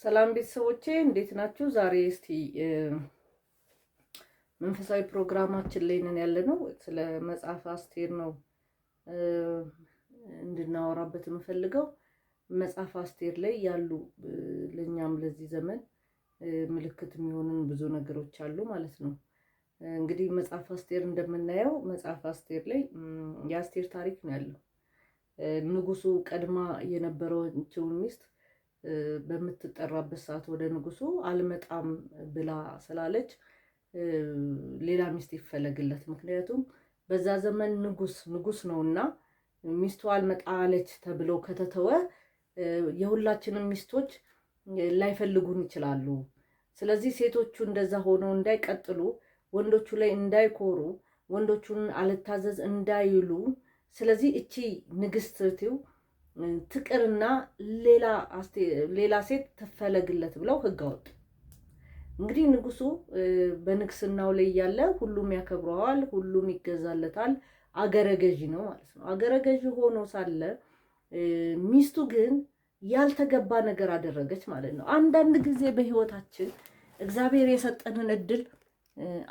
ሰላም ቤተሰቦቼ እንዴት ናችሁ? ዛሬ እስቲ መንፈሳዊ ፕሮግራማችን ላይ ነን ያለነው። ስለ መጽሐፈ አስቴር ነው እንድናወራበት የምፈልገው። መጽሐፈ አስቴር ላይ ያሉ ለእኛም ለዚህ ዘመን ምልክት የሚሆኑን ብዙ ነገሮች አሉ ማለት ነው። እንግዲህ መጽሐፈ አስቴር እንደምናየው መጽሐፈ አስቴር ላይ የአስቴር ታሪክ ነው ያለው። ንጉሱ ቀድማ የነበረችውን ሚስት በምትጠራበት ሰዓት ወደ ንጉሱ አልመጣም ብላ ስላለች ሌላ ሚስት ይፈለግለት። ምክንያቱም በዛ ዘመን ንጉስ ንጉስ ነውና ሚስቱ አልመጣ አለች ተብሎ ከተተወ የሁላችንም ሚስቶች ላይፈልጉን ይችላሉ። ስለዚህ ሴቶቹ እንደዛ ሆነው እንዳይቀጥሉ፣ ወንዶቹ ላይ እንዳይኮሩ፣ ወንዶቹን አልታዘዝ እንዳይሉ፣ ስለዚህ እቺ ንግስትቲው ትቅርና ሌላ ሴት ትፈለግለት ብለው ሕግ አወጡ። እንግዲህ ንጉሱ በንግስናው ላይ እያለ ሁሉም ያከብረዋል፣ ሁሉም ይገዛለታል። አገረ ገዢ ነው ማለት ነው። አገረ ገዢ ሆኖ ሳለ ሚስቱ ግን ያልተገባ ነገር አደረገች ማለት ነው። አንዳንድ ጊዜ በህይወታችን እግዚአብሔር የሰጠንን እድል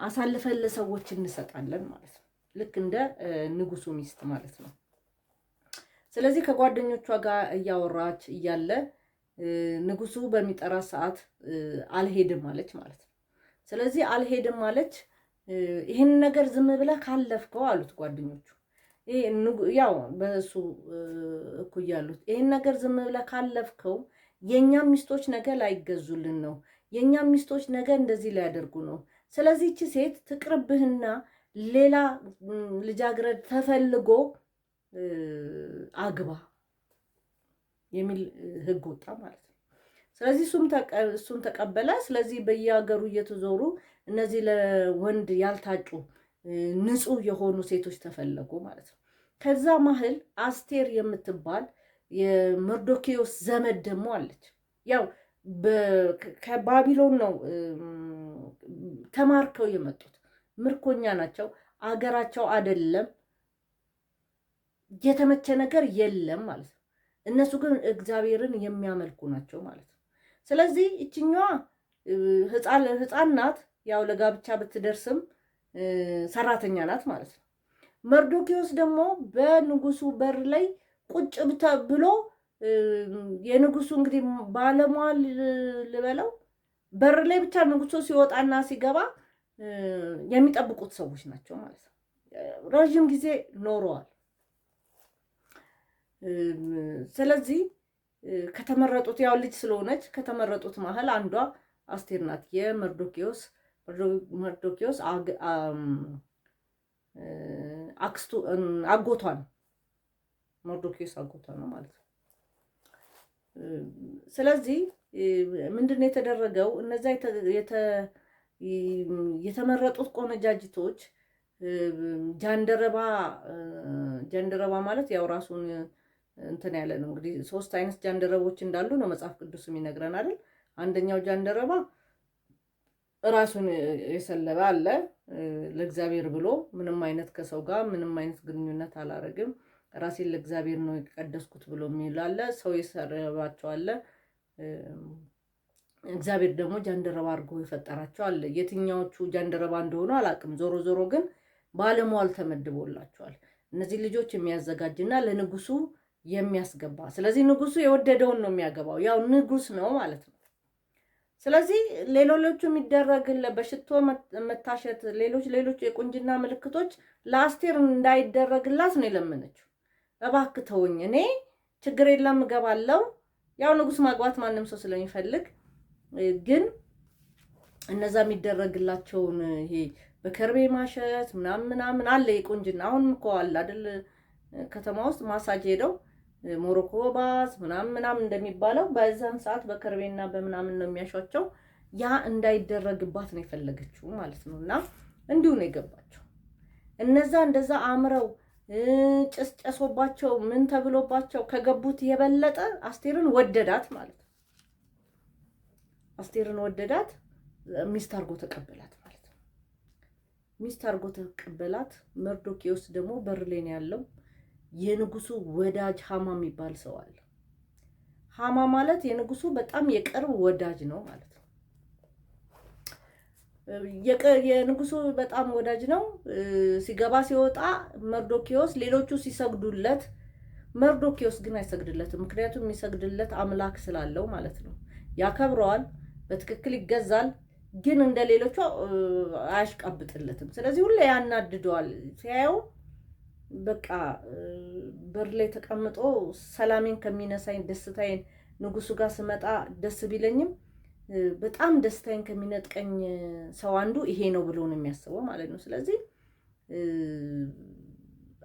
አሳልፈን ለሰዎች እንሰጣለን ማለት ነው። ልክ እንደ ንጉሱ ሚስት ማለት ነው። ስለዚህ ከጓደኞቿ ጋር እያወራች እያለ ንጉሱ በሚጠራ ሰዓት አልሄድም አለች ማለት ነው። ስለዚህ አልሄድም አለች። ይህን ነገር ዝም ብለህ ካለፍከው አሉት ጓደኞቹ፣ ያው በእሱ እኩያ ያሉት፣ ይህን ነገር ዝም ብለህ ካለፍከው የእኛ ሚስቶች ነገ ላይገዙልን ነው፣ የእኛ ሚስቶች ነገ እንደዚህ ሊያደርጉ ነው። ስለዚህ ይቺ ሴት ትቅርብህና ሌላ ልጃገረድ ተፈልጎ አግባ የሚል ሕግ ወጣ ማለት ነው። ስለዚህ እሱን ተቀበለ። ስለዚህ በየሀገሩ እየተዞሩ እነዚህ ለወንድ ያልታጩ ንጹሕ የሆኑ ሴቶች ተፈለጉ ማለት ነው። ከዛ መሀል አስቴር የምትባል የመርዶኪዎስ ዘመድ ደግሞ አለች። ያው ከባቢሎን ነው ተማርከው የመጡት፣ ምርኮኛ ናቸው። አገራቸው አደለም፣ የተመቸ ነገር የለም ማለት ነው። እነሱ ግን እግዚአብሔርን የሚያመልኩ ናቸው ማለት ነው። ስለዚህ እችኛዋ ሕፃን ናት፣ ያው ለጋብቻ ብትደርስም ሰራተኛ ናት ማለት ነው። መርዶኪዎስ ደግሞ በንጉሱ በር ላይ ቁጭ ብሎ የንጉሱ እንግዲህ ባለሟል ልበለው፣ በር ላይ ብቻ ንጉሱ ሲወጣና ሲገባ የሚጠብቁት ሰዎች ናቸው ማለት ነው። ረዥም ጊዜ ኖረዋል። ስለዚህ ከተመረጡት፣ ያው ልጅ ስለሆነች፣ ከተመረጡት መሀል አንዷ አስቴር ናት። የመርዶኪዎስ መርዶኪዎስ አክስቱ አጎቷ ነው። መርዶኪዎስ አጎቷ ነው ማለት ነው። ስለዚህ ምንድን ነው የተደረገው? እነዛ የተመረጡት ቆነጃጅቶች ጃንደረባ፣ ጃንደረባ ማለት ያው ራሱን እንትን ያለ ነው። እንግዲህ ሶስት አይነት ጃንደረቦች እንዳሉ ነው መጽሐፍ ቅዱስ የሚነግረን አይደል? አንደኛው ጃንደረባ ራሱን የሰለበ አለ። ለእግዚአብሔር ብሎ ምንም አይነት ከሰው ጋር ምንም አይነት ግንኙነት አላረግም፣ ራሴን ለእግዚአብሔር ነው የቀደስኩት ብሎ የሚል አለ። ሰው የሰረባቸው አለ። እግዚአብሔር ደግሞ ጃንደረባ አድርጎ የፈጠራቸው አለ። የትኛዎቹ ጃንደረባ እንደሆኑ አላውቅም። ዞሮ ዞሮ ግን ባለሟል ተመድቦላቸዋል። እነዚህ ልጆች የሚያዘጋጅና ለንጉሱ የሚያስገባ። ስለዚህ ንጉሱ የወደደውን ነው የሚያገባው። ያው ንጉስ ነው ማለት ነው። ስለዚህ ሌሎቹ የሚደረግለት በሽቶ መታሸት፣ ሌሎች ሌሎች የቁንጅና ምልክቶች ለአስቴር እንዳይደረግላት ነው የለመነችው። እባክህ ተወኝ፣ እኔ ችግር የለም እገባለሁ። ያው ንጉስ ማግባት ማንም ሰው ስለሚፈልግ፣ ግን እነዛ የሚደረግላቸውን ይሄ በከርቤ ማሸት ምናምን ምናምን አለ የቁንጅና፣ አሁንም እኮ አለ አይደል? ከተማ ውስጥ ማሳጅ ሄደው ሞሮኮ bath ምናምን ምናምን እንደሚባለው በዛን ሰዓት በከርቤና በምናምን ነው የሚያሿቸው። ያ እንዳይደረግባት ነው የፈለገችው ማለት ነው። እና እንዲሁ ነው የገባቸው። እነዛ እንደዛ አምረው ጭስ ጨሶባቸው ምን ተብሎባቸው ከገቡት የበለጠ አስቴርን ወደዳት ማለት ነው። አስቴርን ወደዳት፣ ሚስት አድርጎ ተቀበላት ማለት ነው። ሚስት አድርጎ ተቀበላት። መርዶኪዎስ ደግሞ በር ላይ ነው ያለው። የንጉሱ ወዳጅ ሀማ የሚባል ሰው አለ። ሀማ ማለት የንጉሱ በጣም የቅርብ ወዳጅ ነው ማለት ነው። የንጉሱ በጣም ወዳጅ ነው። ሲገባ ሲወጣ መርዶኪዎስ ሌሎቹ ሲሰግዱለት መርዶኪዎስ ግን አይሰግድለትም። ምክንያቱም የሚሰግድለት አምላክ ስላለው ማለት ነው። ያከብረዋል፣ በትክክል ይገዛል፣ ግን እንደ ሌሎቹ አያሽቃብጥለትም። ስለዚህ ሁሌ ያናድደዋል ሲያየው። በቃ በር ላይ ተቀምጦ ሰላሜን ከሚነሳኝ ደስታዬን ንጉሱ ጋር ስመጣ ደስ ቢለኝም በጣም ደስታዬን ከሚነጥቀኝ ሰው አንዱ ይሄ ነው ብሎ ነው የሚያስበው ማለት ነው። ስለዚህ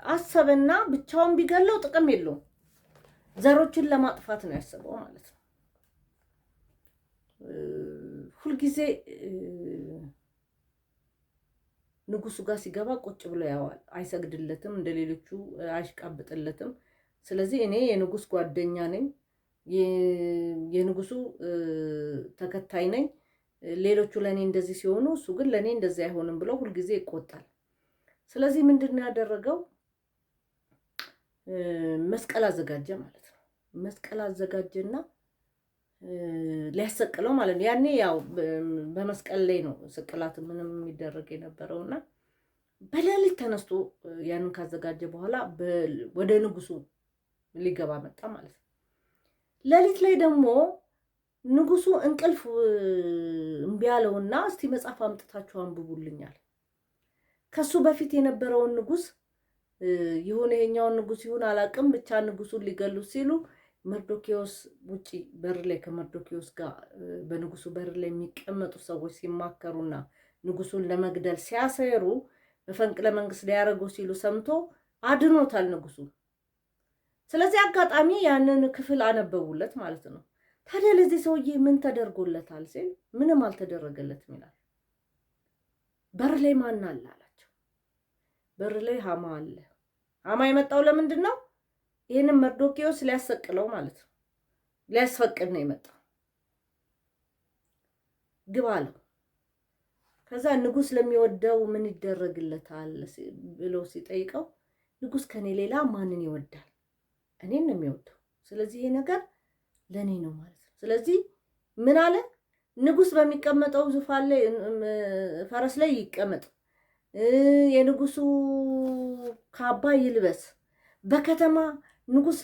አሰበና ብቻውን ቢገለው ጥቅም የለውም። ዘሮችን ለማጥፋት ነው ያሰበው ማለት ነው። ሁልጊዜ ንጉሱ ጋር ሲገባ ቁጭ ብሎ ያዋል። አይሰግድለትም፣ እንደ ሌሎቹ አያሽቃብጥለትም። ስለዚህ እኔ የንጉስ ጓደኛ ነኝ፣ የንጉሱ ተከታይ ነኝ። ሌሎቹ ለእኔ እንደዚህ ሲሆኑ እሱ ግን ለእኔ እንደዚህ አይሆንም ብሎ ሁልጊዜ ይቆጣል። ስለዚህ ምንድን ነው ያደረገው? መስቀል አዘጋጀ ማለት ነው። መስቀል አዘጋጀና ሊያሰቅለው ማለት ነው። ያኔ ያው በመስቀል ላይ ነው ስቅላት ምንም የሚደረግ የነበረውና በሌሊት ተነስቶ ያንን ካዘጋጀ በኋላ ወደ ንጉሱ ሊገባ መጣ ማለት ነው። ሌሊት ላይ ደግሞ ንጉሱ እንቅልፍ እምቢ አለውና እስቲ መጽሐፍ አምጥታችሁ አንብቡልኛል። ከሱ በፊት የነበረውን ንጉስ ይሁን ይሄኛውን ንጉስ ይሁን አላቅም፣ ብቻ ንጉሱን ሊገሉ ሲሉ መርዶኪዎስ ውጪ በር ላይ ከመርዶኪዎስ ጋር በንጉሱ በር ላይ የሚቀመጡ ሰዎች ሲማከሩና ንጉሱን ለመግደል ሲያሰሩ መፈንቅለ መንግስት ሊያደርጉ ሲሉ ሰምቶ አድኖታል ንጉሱ። ስለዚህ አጋጣሚ ያንን ክፍል አነበቡለት ማለት ነው። ታዲያ ለዚህ ሰውዬ ምን ተደርጎለታል ሲል ምንም አልተደረገለትም ይላል። በር ላይ ማን አለ አላቸው። በር ላይ ሀማ አለ። ሀማ የመጣው ለምንድን ነው? ይህንን መርዶኪዎስ ሊያሰቅለው ማለት ነው። ሊያስፈቅድ ነው የመጣው። ግባ አለው። ከዛ ንጉስ ለሚወደው ምን ይደረግለታል ብሎ ሲጠይቀው ንጉስ ከኔ ሌላ ማንን ይወዳል? እኔን ነው የሚወደው። ስለዚህ ይሄ ነገር ለእኔ ነው ማለት ነው። ስለዚህ ምን አለ? ንጉስ በሚቀመጠው ዙፋን ላይ ፈረስ ላይ ይቀመጥ፣ የንጉሱ ካባ ይልበስ፣ በከተማ ንጉስ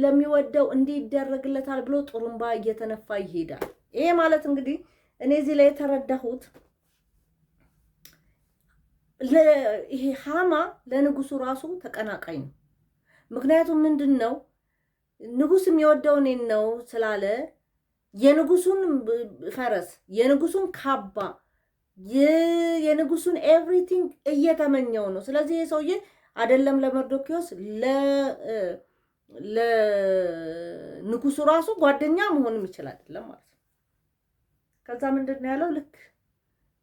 ለሚወደው እንዲህ ይደረግለታል ብሎ ጥሩምባ እየተነፋ ይሄዳል። ይሄ ማለት እንግዲህ እኔ እዚህ ላይ የተረዳሁት ይሄ ሀማ ለንጉሱ ራሱ ተቀናቃኝ ነው። ምክንያቱም ምንድን ነው ንጉስ የሚወደው እኔን ነው ስላለ የንጉሱን ፈረስ፣ የንጉሱን ካባ፣ የንጉሱን everything እየተመኘው ነው። ስለዚህ ይሄ ሰውዬ አይደለም ለመርዶኪዎስ ለንጉሱ ራሱ ጓደኛ መሆንም ይችላል አይደለም ማለት ነው። ከዛ ምንድን ነው ያለው? ልክ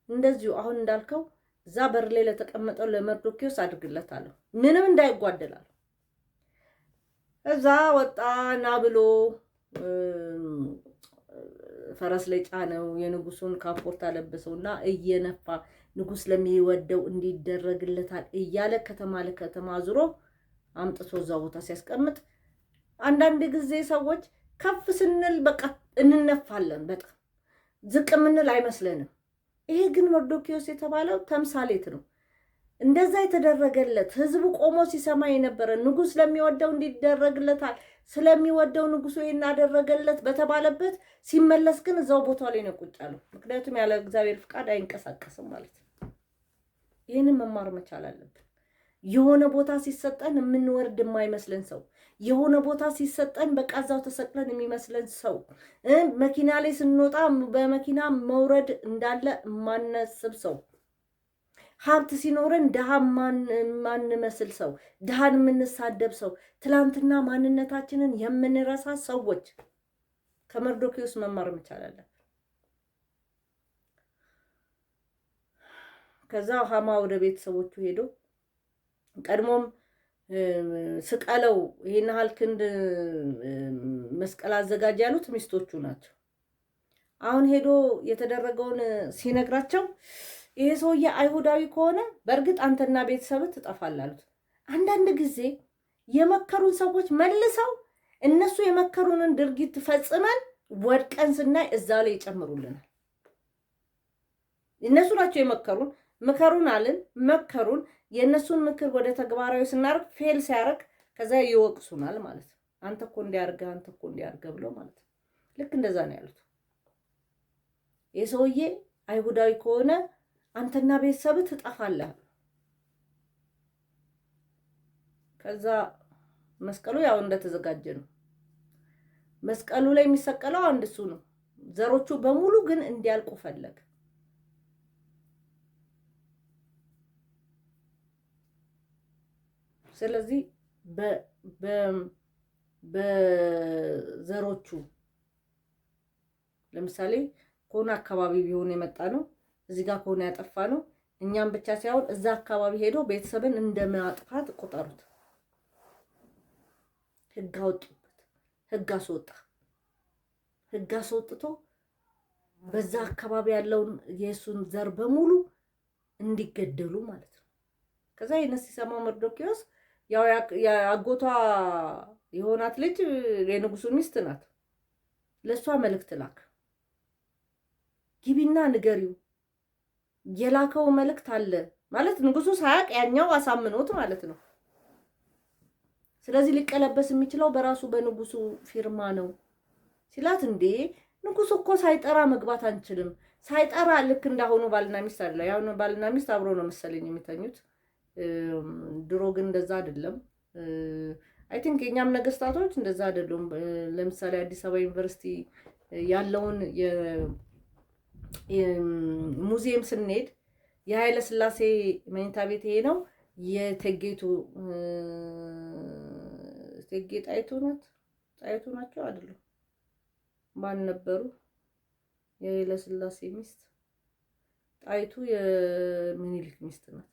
እንደዚሁ አሁን እንዳልከው እዛ በር ላይ ለተቀመጠው ለመርዶኪዎስ አድርግለታለሁ፣ ምንም እንዳይጓደላል። እዛ ወጣ ና ብሎ ፈረስ ላይ ጫነው፣ የንጉሱን ካፖርት አለበሰውና እየነፋ ንጉስ ለሚወደው እንዲደረግለታል እያለ ከተማ ለከተማ ዙሮ አምጥቶ እዛ ቦታ ሲያስቀምጥ፣ አንዳንድ ጊዜ ሰዎች ከፍ ስንል በቃ እንነፋለን፣ በጣም ዝቅ የምንል አይመስለንም። ይሄ ግን መርዶኪዎስ የተባለው ተምሳሌት ነው። እንደዛ የተደረገለት ህዝቡ ቆሞ ሲሰማ የነበረ ንጉስ ለሚወደው እንዲደረግለታል ስለሚወደው ንጉሱ ይሄን አደረገለት በተባለበት ሲመለስ ግን እዛው ቦታ ላይ ነው ቁጭ ያለው። ምክንያቱም ያለ እግዚአብሔር ፍቃድ አይንቀሳቀስም ማለት ነው። ይህንን መማር መቻል አለብን። የሆነ ቦታ ሲሰጠን የምንወርድ የማይመስለን ሰው፣ የሆነ ቦታ ሲሰጠን በቃ እዛው ተሰቅለን የሚመስለን ሰው፣ መኪና ላይ ስንወጣ በመኪና መውረድ እንዳለ የማናስብ ሰው፣ ሀብት ሲኖረን ድሃ የማንመስል ሰው፣ ድሃን የምንሳደብ ሰው፣ ትላንትና ማንነታችንን የምንረሳ ሰዎች ከመርዶኪዎስ መማር መቻል አለብን። ከዛ ሀማ ወደ ቤተሰቦቹ ሄዶ ቀድሞም ስቀለው ይሄን ያህል ክንድ መስቀል አዘጋጅ ያሉት ሚስቶቹ ናቸው። አሁን ሄዶ የተደረገውን ሲነግራቸው ይሄ ሰውዬ አይሁዳዊ ከሆነ በእርግጥ አንተና ቤተሰብ ትጠፋለህ አሉት። አንዳንድ ጊዜ የመከሩን ሰዎች መልሰው እነሱ የመከሩንን ድርጊት ፈጽመን ወድቀን ስናይ እዛ ላይ ይጨምሩልናል። እነሱ ናቸው የመከሩን፣ ምከሩን አልን፣ መከሩን። የእነሱን ምክር ወደ ተግባራዊ ስናደርግ fail ሲያደርግ ከዛ ይወቅሱናል ማለት ነው። አንተ እኮ እንዲያርገ አንተ እኮ እንዲያርገ ብለው ማለት ነው። ልክ እንደዛ ነው ያሉት። ይህ ሰውዬ አይሁዳዊ ከሆነ አንተና ቤተሰብ ትጠፋለህ። ከዛ መስቀሉ ያው እንደተዘጋጀ ነው። መስቀሉ ላይ የሚሰቀለው አንድ እሱ ነው። ዘሮቹ በሙሉ ግን እንዲያልቁ ፈለገ። ስለዚህ በዘሮቹ ለምሳሌ ከሆነ አካባቢ ቢሆን የመጣ ነው፣ እዚህ ጋር ከሆነ ያጠፋ ነው። እኛም ብቻ ሳይሆን እዛ አካባቢ ሄዶ ቤተሰብን እንደማጥፋት ቆጠሩት። ሕግ አወጡበት። ሕግ አስወጣ። ሕግ አስወጥቶ በዛ አካባቢ ያለውን የእሱን ዘር በሙሉ እንዲገደሉ ማለት ነው። ከዛ ይህን ሲሰማው መርዶክዮስ ያው የአጎቷ የሆናት ልጅ የንጉሱ ሚስት ናት። ለእሷ መልእክት ላክ። ግቢና ንገሪው የላከው መልእክት አለ ማለት ንጉሱ ሳያቅ ያኛው አሳምኖት ማለት ነው። ስለዚህ ሊቀለበስ የሚችለው በራሱ በንጉሱ ፊርማ ነው ሲላት፣ እንዴ ንጉሱ እኮ ሳይጠራ መግባት አንችልም። ሳይጠራ ልክ እንዳሁኑ ባልና ሚስት አለ። ያሁኑ ባልና ሚስት አብሮ ነው መሰለኝ የሚተኙት። ድሮ ግን እንደዛ አይደለም። I think የእኛም ነገስታቶች እንደዛ አይደሉም። ለምሳሌ አዲስ አበባ ዩኒቨርሲቲ ያለውን ሙዚየም ስንሄድ የኃይለ ሥላሴ መኝታ ቤት ይሄ ነው። የእቴጌቱ እቴጌ ጣይቱ ናት ጣይቱ ናቸው አይደሉም? ማን ነበሩ? የኃይለ ሥላሴ ሚስት ጣይቱ የሚኒሊክ ሚስት ናት።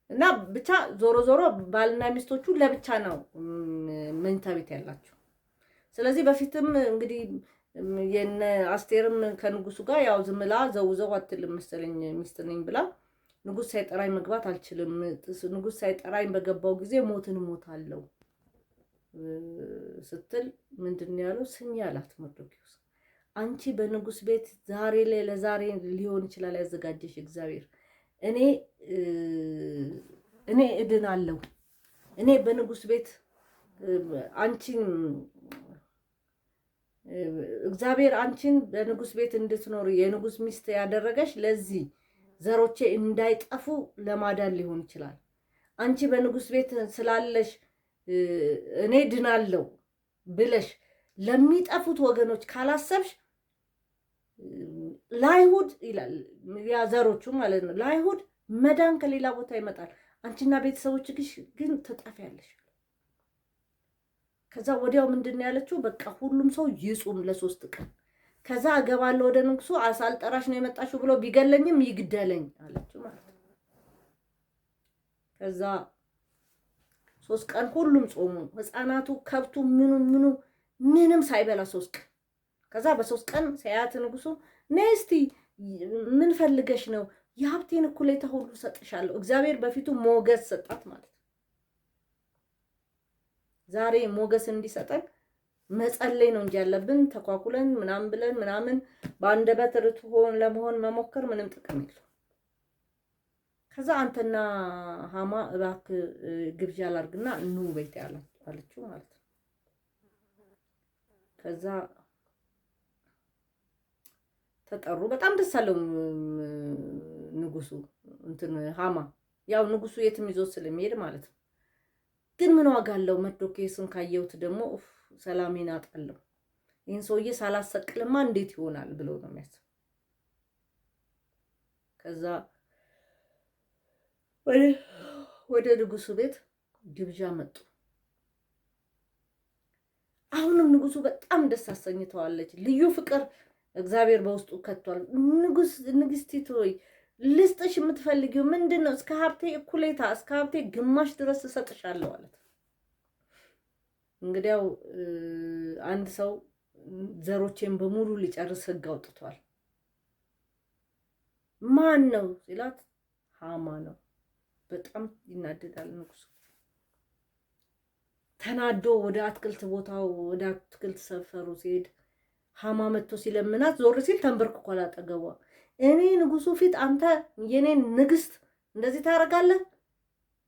እና ብቻ ዞሮ ዞሮ ባልና ሚስቶቹ ለብቻ ነው መኝታ ቤት ያላቸው። ስለዚህ በፊትም እንግዲህ የነ አስቴርም ከንጉሱ ጋር ያው ዝምላ ዘውዘው አትልም መሰለኝ ሚስት ነኝ ብላ ንጉስ ሳይጠራኝ መግባት አልችልም፣ ንጉስ ሳይጠራኝ በገባው ጊዜ ሞትን እሞታለሁ ስትል ምንድን ነው ያለው? ስሚ አላት መርዶክዮስ፣ አንቺ በንጉስ ቤት ዛሬ ላይ ለዛሬ ሊሆን ይችላል ያዘጋጀሽ እግዚአብሔር፣ እኔ እኔ እድናለሁ። እኔ በንጉስ ቤት አንቺን እግዚአብሔር አንቺን በንጉስ ቤት እንድትኖሪ የንጉስ ሚስት ያደረገሽ ለዚህ ዘሮቼ እንዳይጠፉ ለማዳን ሊሆን ይችላል። አንቺ በንጉስ ቤት ስላለሽ እኔ ድናለሁ ብለሽ ለሚጠፉት ወገኖች ካላሰብሽ ለአይሁድ ይላል ያ ዘሮቹ ማለት ነው። ለአይሁድ መዳን ከሌላ ቦታ ይመጣል። አንቺና ቤተሰቦችሽ ግን ትጠፊያለሽ። ከዛ ወዲያው ምንድን ነው ያለችው? በቃ ሁሉም ሰው ይጹም ለ3 ቀን፣ ከዛ እገባለሁ ወደ ንጉሱ፣ ሳልጠራሽ ነው የመጣሽው ብሎ ቢገለኝም ይግደለኝ አለችው ማለት ነው። ከዛ 3 ቀን ሁሉም ጾሙ። ህፃናቱ፣ ከብቱ፣ ምኑ ምኑ ምንም ሳይበላ 3 ቀን። ከዛ በ3 ቀን ሲያያት ንጉሱ ነይ እስቲ ምን ፈልገሽ ነው? የሀብቴን እኩሌታ ሁሉ ሰጥሻለሁ። እግዚአብሔር በፊቱ ሞገስ ሰጣት ማለት ነው። ዛሬ ሞገስ እንዲሰጠን መጸለይ ነው እንጂ ያለብን ተኳኩለን ምናምን ብለን ምናምን በአንደበት ርቱዕ ለመሆን መሞከር ምንም ጥቅም የለውም። ከዛ አንተና ሀማ እባክህ ግብዣ ላድርግና ኑ ቤቴ አለችው ማለት ነው። ከዛ ተጠሩ። በጣም ደስ አለው ንጉሱ እንትን ሀማ ያው ንጉሱ የትም ይዞት ስለሚሄድ ማለት ነው። ግን ምን ዋጋ አለው? መርዶክዮስን ካየሁት ደግሞ ሰላሜን አጣለሁ። ይህን ሰውዬ ሳላሰቅልማ እንዴት ይሆናል ብሎ ነው የሚያስብ። ከዛ ወደ ንጉሱ ቤት ግብዣ መጡ። አሁንም ንጉሱ በጣም ደስ አሰኝተዋለች። ልዩ ፍቅር እግዚአብሔር በውስጡ ከቷል። ንጉስ ንግስቲቱ ሆይ ልስጥሽ የምትፈልጊው ምንድን ነው? እስከ ሀብቴ እኩሌታ እስከ ሀብቴ ግማሽ ድረስ እሰጥሻለሁ አለት። እንግዲያው አንድ ሰው ዘሮቼን በሙሉ ሊጨርስ ሕግ አውጥቷል። ማን ነው ሲላት፣ ሃማ ነው። በጣም ይናደዳል ንጉሱ። ተናዶ ወደ አትክልት ቦታው፣ ወደ አትክልት ሰፈሩ ሲሄድ ሀማ መጥቶ ሲለምናት ዞር ሲል ተንበርክኳል አጠገቧ። እኔ ንጉሱ ፊት አንተ የኔን ንግስት እንደዚህ ታደርጋለህ?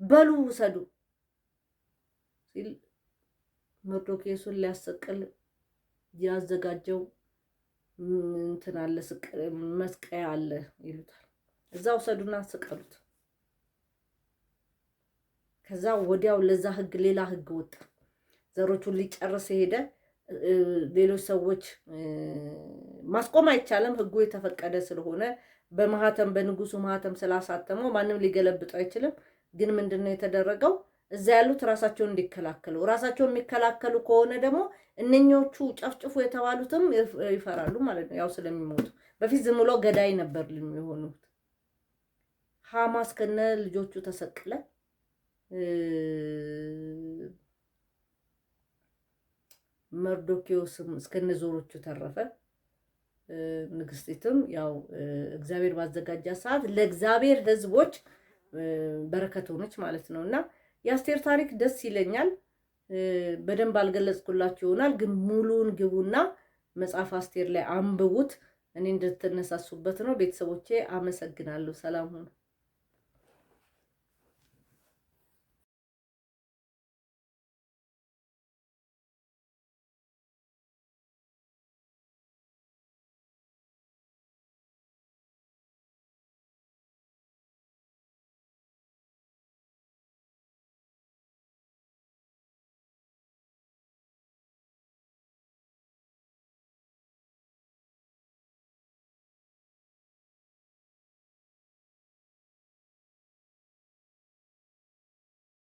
በሉ ውሰዱ ሲል መርዶክዮስን ሊያሰቅል ያዘጋጀው እንትን አለ፣ መስቀያ አለ ይሉታል። እዛ ውሰዱና ስቀሉት። ከዛ ወዲያው ለዛ ህግ ሌላ ህግ ወጣ። ዘሮቹን ሊጨርስ ሄደ። ሌሎች ሰዎች ማስቆም አይቻልም፣ ህጉ የተፈቀደ ስለሆነ በማህተም፣ በንጉሱ ማህተም ስላሳተመው ማንም ሊገለብጠው አይችልም። ግን ምንድን ነው የተደረገው? እዛ ያሉት ራሳቸውን እንዲከላከሉ፣ ራሳቸውን የሚከላከሉ ከሆነ ደግሞ እነኞቹ ጨፍጭፉ የተባሉትም ይፈራሉ ማለት ነው፣ ያው ስለሚሞቱ። በፊት ዝም ብሎ ገዳይ ነበር የሚሆኑት። ሐማስ ከነ ልጆቹ ተሰቀለ። መርዶኪዎስም እስከነ ዞሮቹ ተረፈ። ንግስቲትም ያው እግዚአብሔር ባዘጋጃ ሰዓት ለእግዚአብሔር ሕዝቦች በረከት ሆነች ማለት ነው። እና የአስቴር ታሪክ ደስ ይለኛል። በደንብ አልገለጽኩላችሁ ይሆናል፣ ግን ሙሉን ግቡና መጽሐፍ አስቴር ላይ አንብቡት። እኔ እንድትነሳሱበት ነው። ቤተሰቦቼ አመሰግናለሁ። ሰላም ሁኑ።